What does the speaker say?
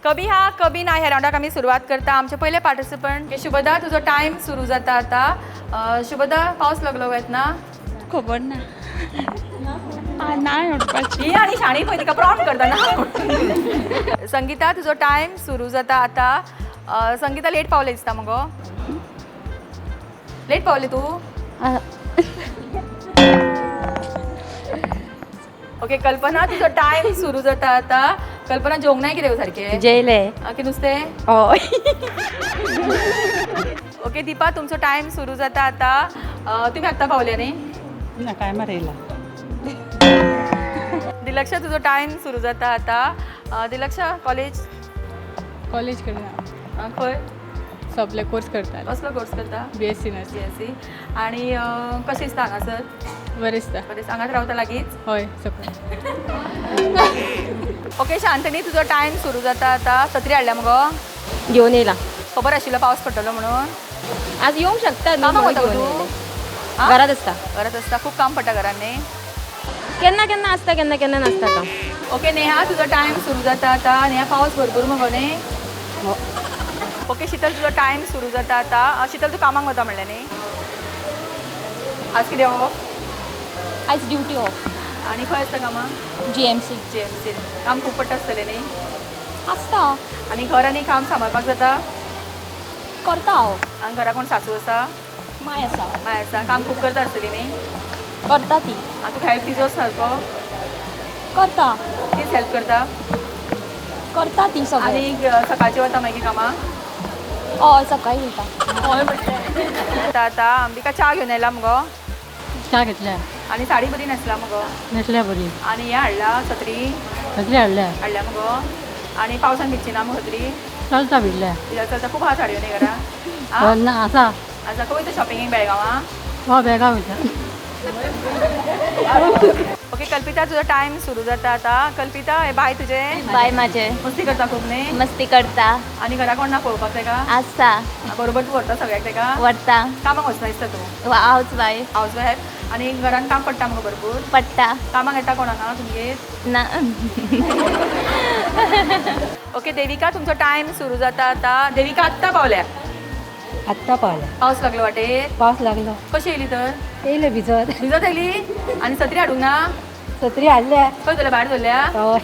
कभी हा कभी ना ह्या रावंडाक आमी सुरवात करता. आमचे पयले पार्टिसिपंट शुभदा, तुजो टायम सुरू जाता आता. शुभदा, पावस लागलो येतना? खबर ना. ना म्हणपाची. ही आनी शाणी पळय, तिका प्रॉम्प्ट करता ना. संगीता, तुजो टायम सुरू जाता आता. संगीता, लेट पावले दिसता मगो. लेट पावले तूं? ओके, कल्पना, तुजो टायम सुरू जाता आता. कल्पना, जेवंक नाय कितें सारकें? जेयले. की नुस्तें? हय. ओके, दीपा, तुमचो टायम सुरू जाता आता. तुमी आत्तां पावले न्ही? ना, काय मारयला. दिलक्षा, तुजो टायम सुरू जाता आता. दिलक्षा, कॉलेज? कॉलेज करना. खंय? सगळे कोर्स करता. कसलो कोर्स करता? BSc nursing. BSc. आणि कशें दिसता हांगासर? बरें दिसता. बरें, हांगाच रावता लागींच? हय, सगळें. ओके, शांतनी, तुजो टायम सुरू जाता आता. सत्री हाडल्या मगो? घेवन येयला. खबर आशिल्लो पावस पडटलो म्हणून? आज येवंक शकता न्हू, कामाक म्हणून वता घेवन तूं? येयलें. आ? घरात आसता. घरात आसता. खूब काम पडटा घरान न्ही? केन्ना केन्ना आसता, केन्ना केन्ना नासता काम. ओके, नेहा, तुजो टायम सुरू जाता आता. नेहा, पावस भरपूर मगो न्ही? ओके, शीतल, तुजो टायम सुरू जाता आता. शीतल, तूं कामाक वता म्हणलें न्ही? आज कितें ऑफ? आयज ड्युटी ऑफ. आनी खंय आसता कामाक? GMC. GMC. काम खूब पडटा आसतलें न्ही? आसता. आनी घर आनी काम सांबाळपाक जाता? करता हांव. आनी घरा कोण सासू आसा? माय आसा. माय आसा. काम खूब करता आसतली न्ही? करता ती. आनी तुका हेल्प तिजो सारको? करता. तीच हेल्प करता? करता ती सगळें. आनी सकाळची वता मागीर कामाक? हय, सकाळी वयता. हय म्हणटा. आतां अंबिका, च्या घेवन आयला मुगो? च्या घेतल्या. आनी साडी बरी न्हेसला मुगो. न्हेसल्या बरी. आनी हें हाडला, सत्री? सगळी हाडल्या. हाडल्या मुगो. आनी पावसान भिजची ना मुगो सत्री? चलता भिडल्या. कित्याक चलता? खूब आहा साडयो न्ही घरा? आं? ना, आसा. आसा. खंय वयता शॉपिंगेक बेळगांवां? हो, बेळगांव वयता. ओके, कल्पिता, तुजो टायम सुरू जाता आता. कल्पिता, हे बाय तुजें? बाय माझे. मस्ती करता खूब न्ही? मस्ती करता. आनी घरा कोण ना पळोवपाक तेका? आसता. बरोबर तूं व्हरता सगळ्याक तेका? व्हरता. कामाक वचना दिसता तूं. House wife. House wife. आनी घरान काम पडटा मुगो भरपूर? पडटा. कामाक येता कोण हांगा तुमगेर? ना. ओके, देविका, तुमचो टायम सुरू जाता आता. देविका आत्तां पावल्या? आत्तां पावल्या. पावस लागलो वाटेर? पावस लागलो. कशी येयली तर? येयले भिजत. भिजत येयली? आनी सत्री हाडूंक ना? सत्री हाडल्या. खंय दवरल्या? भायर दवरल्या? हय.